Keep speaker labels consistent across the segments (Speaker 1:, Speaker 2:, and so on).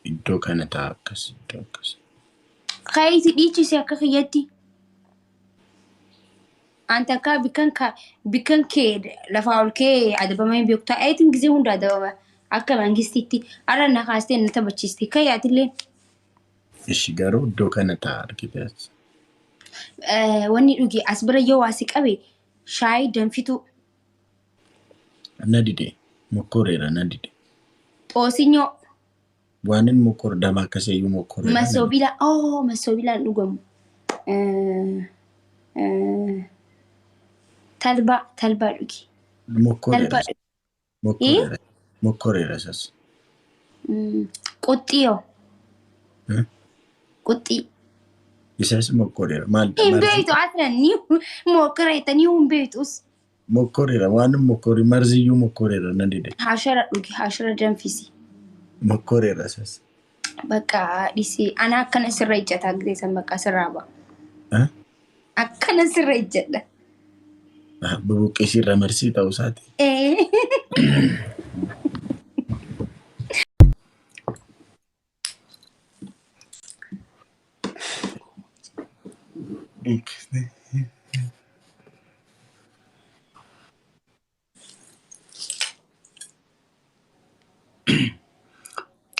Speaker 1: Iddoo kana ta'a akkas iddoo akkas.
Speaker 2: Kaayiti dhiichise akka kiyyatti. An takkaa bikkan ka bikkan kee lafaa ol kee adabamee hin beeku. Taa'eetiin gizee hunda adabama. Akka mangistiitti. Har'a na kaastee na taphachiiste. Ka'i atillee.
Speaker 1: Ishi garuu iddoo kana ta'a argite as.
Speaker 2: Wanni dhugi as bira yoo waa si qabe shaayii danfituu.
Speaker 1: Na dide. Mokkoreera na dide.
Speaker 2: Xoosinyoo.
Speaker 1: Waanin mokkor dama akkaseeyyuu mokkoreera. Na dide.
Speaker 2: Masoobilaa. Oh, masoobilaan dhugamu. Talbaa talbaa dhugi.
Speaker 1: Mokkoreera.
Speaker 2: Talbaa dhugi.
Speaker 1: Mokkoreera. Mokkoreera isas.
Speaker 2: Quxxii hoo?
Speaker 1: Hmm?
Speaker 2: Quxxii.
Speaker 1: Isas mokkoreera. Maal
Speaker 2: Hin
Speaker 1: marzii
Speaker 2: beektu aslan ni mokkoreetta ni hin beektus.
Speaker 1: Mokkoreera. Waan mokkori marziyyuu mokkoreera na dide.
Speaker 2: Hashara dhugi hashara danfisi.
Speaker 1: Mokkoreera isas.
Speaker 2: Bakka dhisi ana akkana sirra ijjataa gisee san bakka sirraa ba'a.
Speaker 1: Eh?
Speaker 2: Akkana sirra ijjadha.
Speaker 1: Bubuqqeesii irra marsii ta'uu isaati.
Speaker 2: Ee.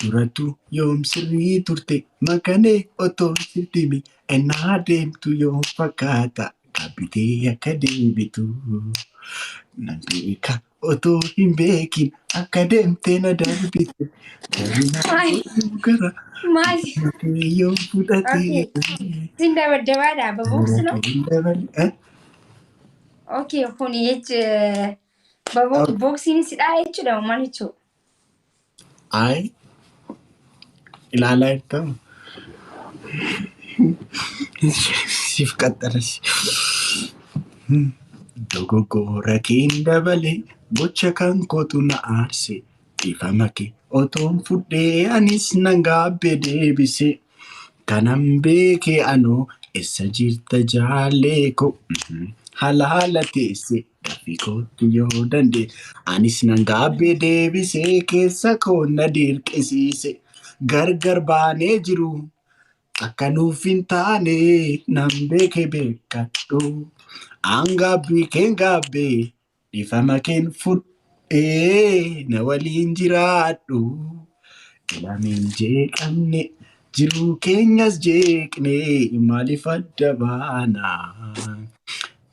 Speaker 1: Durattu yoom sirrii turte makanee otoo sitti himi ennaa deemtu yoom fakkaata gaabbitee akka deebitu. Nan beeka otoo hin beekin akka deemtee na darbite. Jabina
Speaker 2: Maal?
Speaker 1: gara
Speaker 2: Maal?
Speaker 1: yoom fudhatee.
Speaker 2: Okay. Isin dabaddabaadha. Baboksi no? Okay, kuni jecha boksiin sidhaa jechuudha maal jechuudha?
Speaker 1: Ay, ilaalaa jirtaa? Siif qaxxaras. Dogoggora keen dabale gocha kan kootu na aarse dhiifama kee otoon fudhee anis nan gaabbe deebise kanan beeke anoo eessa jirta jaalee ko halaala teesse Gaaffii kootti yoo dandee anis nan gaabbee deebisee keessa koo na dirqisiise gargar baanee jiru akka nuuf hin taane nan beeke beekadhu aan gaabbii keen gaabbee dhiifama keen fudhee na waliin jiraadhu Ilamiin jeeqamne jiruu keenyas jeeqne maaliif adda baana?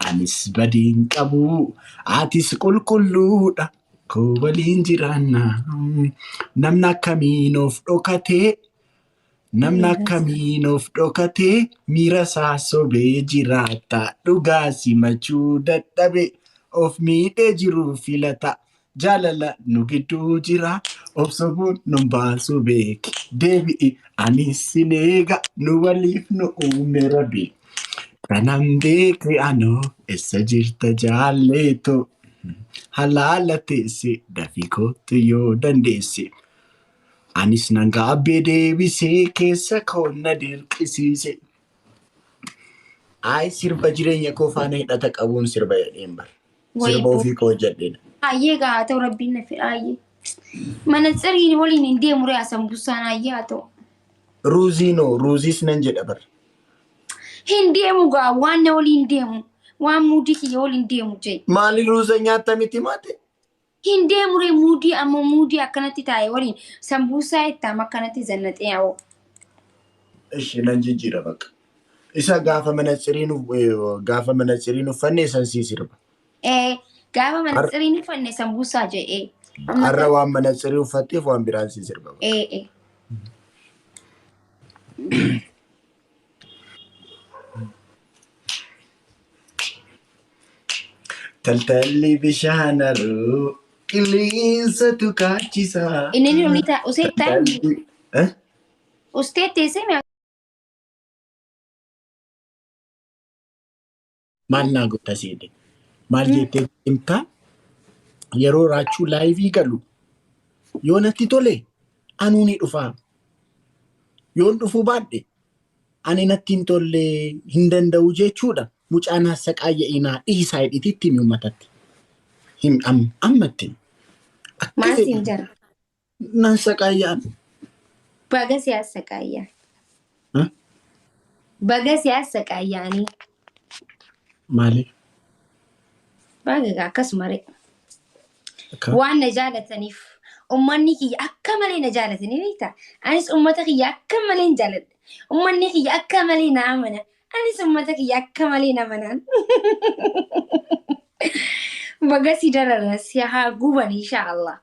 Speaker 1: Anis badiin qabu atis qulqulluudha koo waliin jiraanna. Namni akkamiin of dhokatee namni akkamiin of dhokatee miira isaa sobee jiraata dhugaa simachuu dadhabe of miidhee jiruu filata. Jaalala nu gidduu jira of sobuun nun baasu beeki deebi'i anis sin eega nu waliif nu uume rabbi. Kanan beeke anoo eessa jirta jaalleeto halaala teesse dafii kootu yoo dandeesse. Anis nan gaabbee deebisee keessa koo na dirqisiise. Ayi sirba jireenya koo faana hidhata qabuun sirba jedheen bar.
Speaker 2: Wayi
Speaker 1: Sirba ofii koo hojjedheedha.
Speaker 2: Ayyee gaa haa ta'u rabbiin na fedha ayyee. Mana tsirii waliin hin deemu ree asambusaan ayyee haa ta'u.
Speaker 1: Ruuzii noo ruuziis nan jedha bar.
Speaker 2: Hin deemu gaa waan na waliin deemu waan muudii kiyya waliin deemu jee.
Speaker 1: Maali ruuza nyaatta miti maate?
Speaker 2: Hin deemu ree muudii ammoo muudii akkanatti taa'e waliin sambuusaa ittaam akkanatti zannaxee awoo.
Speaker 1: Ishi nan jijjiira bakka. Isa gaafa manatsiriin gaafa manatsiriin uffanne san sii sirba.
Speaker 2: Ee gaafa manatsiriin uffanne sambuusaa jedhee.
Speaker 1: Har'a waan manatsirii uffatteef waan biraan sii sirba. bakka.
Speaker 2: Ee ee.
Speaker 1: Taltalli bishaan haroo qilleensatu kaachisa.
Speaker 2: Inni ni olii ta'a usee taa'e
Speaker 1: Taltalli Eh?
Speaker 2: ustee teessee mi'a.
Speaker 1: Maal naa goota seete? Maal jettee himtaa? Yeroo raachuu laayivii galu yoo natti tole anuu ni dhufaa. Yoon dhufuu baadhe ani natti hin tolle hin danda'u jechuudha. Mucaan hassaqaayya'inaa dhiisaa hidhiti itti himi uummatatti. Him ammatti himi. Akka
Speaker 2: Maal siin
Speaker 1: fedhe
Speaker 2: jara?
Speaker 1: nan saqaayya'an.
Speaker 2: Baga siyaasa qaayyaa. Baga siyaasa qaayyaanii.
Speaker 1: Maaliif?
Speaker 2: Baga akkasuma ree.
Speaker 1: Akka
Speaker 2: Waan na jaalataniif. Uummanni kiyya akka malee na jaalatanii beektaa? Anis uummata kiyya akka malee hin jaaladha. Uummanni kiyya akka malee na amana. Anis uummata kiyya akka malee na amanaan. Baga si darara si haa guban insha Allah.